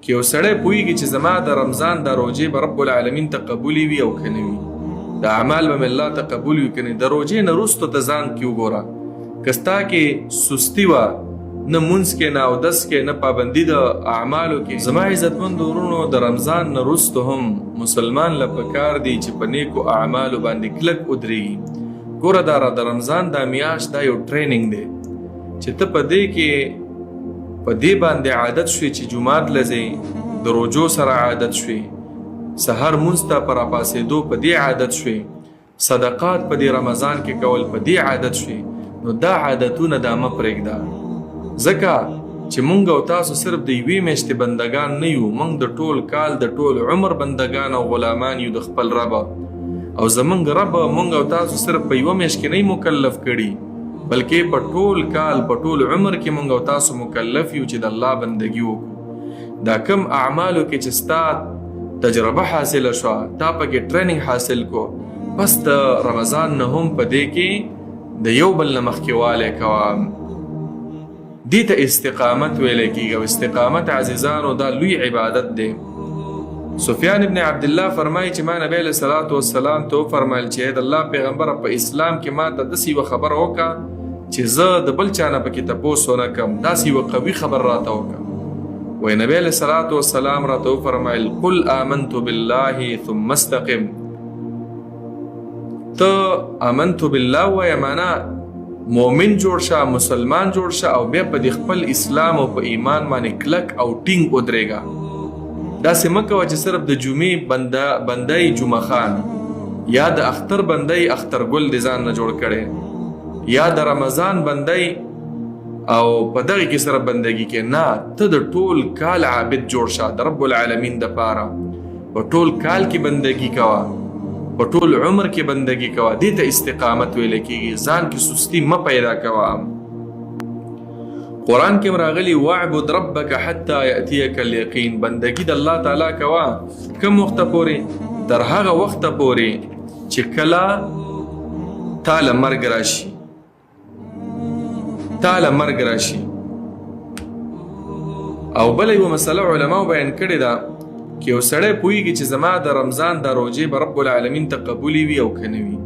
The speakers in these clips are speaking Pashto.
که یو سړی پوهیږي چې زما د رمضان د روژې به رب العالمین ته قبولې وي او که نه وي، د اعمال به مې الله ته قبول وي که نه، د روژې نه وروسته ته ځان کې وګوره، که ستا کې سستی وه، نه مونځ کې، نه اودس کې، نه پابندي د اعمالو کې. زما عزتمندو وروڼو، د رمضان نه وروسته هم مسلمان له پکار دي چې په نیکو اعمالو باندې کلک ودرېږي. ګوره دا د رمضان دا میاشت دا یو ټریننګ دی چې ته په دې کې په دې باندې عادت شوې چې جومات له ځې، د روژو سره عادت شوې، سهار مونځ ته په راپاڅېدو په دې عادت شوې، صدقات په دې رمضان کې کول په دې عادت شوې، نو دا عادتونه دا مه پرېږده، ځکه چې مونږ او تاسو صرف د یوې میاشتې بندګان نه یو، مونږ د ټول کال د ټول عمر بندګان او غلامان یو د خپل رب، او زمونږ رب مونږ او تاسو صرف په یوه میاشت کې نه مکلف کړي، بلکې په ټول کال په ټول عمر کې مونږ او تاسو مکلف یو چې د الله بندگی وکړو. دا کم اعمالو کې چې ستا تجربه حاصله شوه، تا پکې ټریننګ حاصل کو، پس د رمضان نه هم په دې کې د یو بل نه مخکېوالی کوه. دې ته استقامت ویل کېږي، او استقامت عزیزانو دا لوی عبادت دی. سفیان ابن عبد الله فرمایي چې ما نبی علیه الصلاة والسلام ته وفرمایل چې د الله پیغمبره، په اسلام کې ما ته داسې یوه خبره وکړه چې زه د بل چا نه پکې تپوس ونه کړم، داسې یوه قوي خبره راته وکړه. وایي نبی علیه الصلاة والسلام راته وفرمایل قل آمنت بالله ثم استقم. ته آمنت بالله وایه، معنا مؤمن جوړ شه، مسلمان جوړ شه، او بیا په دې خپل اسلام او په ایمان باندې کلک او ټینګ ودرېږه. داسې مه کوه چې صرف د جمعې بنده جمعه خان یا د اختر بنده اختر ګل دې ځان نه جوړ کړی، یا د رمضان بنده او په دغه کې سره بندگی کې نه، ته د ټول کال عابد جوړ شه د رب العالمین د پاره، په ټول کال کې بندگی کوه، په ټول عمر کې بندگی کوه. دې ته استقامت ویل کېږي. ځان کې سستی مه پیدا کوه. قرآن کې راغلي واعبد ربک حتی یأتیک الیقین. بندگی د الله تعالی کوه کوم وخت پورې؟ تر هغه وخت پورې چې کله تاله مرګ راشي، تاله مرګ راشي. او بل یو مسله علماو بیان کړې ده چې یو سړی پوهیږي چې زما د رمضان د روژې به رب العالمین ته قبولې وي او که نه وي،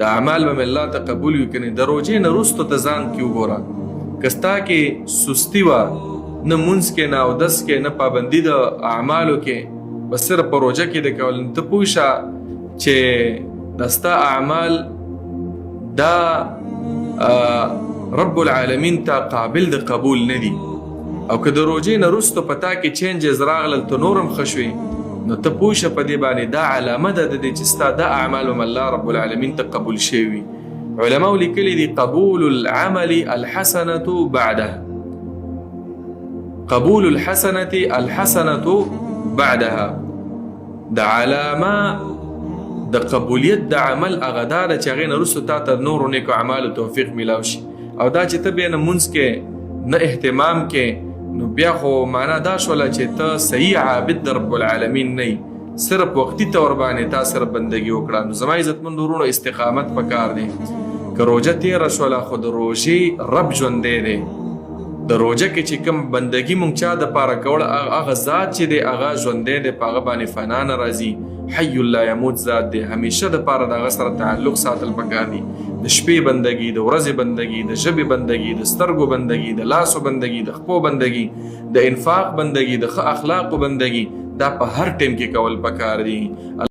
د اعمال به مې الله ته قبول وي که نه، د روژې نه وروسته ته ځان کې وګوره، که ستا کې سستی وه، نه مونځ کې، نه اودس کې، نه پابندي د اعمالو کې، بس صرف په روژه کې د کول، ته پوه شه چې دا ستا اعمال دا رب العالمین ته قابل د قبول نه دي. او که د روژې نه وروسته په تا کې چینجز راغلل، ته نور هم ښه شوې، نو ته پوه شه په دې باندې دا علامه ده د دې چې ستا دا اعمال هم الله رب العالمین ته قبول شوي وي. علماو لیکلي دي قبول العمل الحسنة بعده، قبول الحسنة الحسنة بعدها، د علامه د قبولیت د عمل هغه دا ده چې هغې نه وروسته تا ته نورو نیکو اعمالو توفیق میلاو شي. او دا چې ته بیا نه مونځ کې نه اهتمام کې، نو بیا خو معنا دا شوله چې ته صحیح عابد د رب العالمین نه، صرف وقتي طور باندې تا سره بندگی وکړه. نو زما عزتمند وروڼو، استقامت پکار دی. که روژه تېره شوله خو د روژې رب ژوندی دی. د روژه کې چې کوم بندگی مونږ چا د پاره کوله، هغه ذات چې دی هغه ژوندی دی، په هغه باندې فنا نه راځي، حی لا یموت ذات دی، همیشه د پاره د هغه سره تعلق ساتل پکار دي. د شپې بندگی، د ورځې بندگی، د ژبې بندگی، د سترګو بندگی، د لاسو بندگی، د خپو بندگی، د انفاق بندگی، د ښه اخلاقو بندگی، دا په هر ټیم کې کول پکار دي.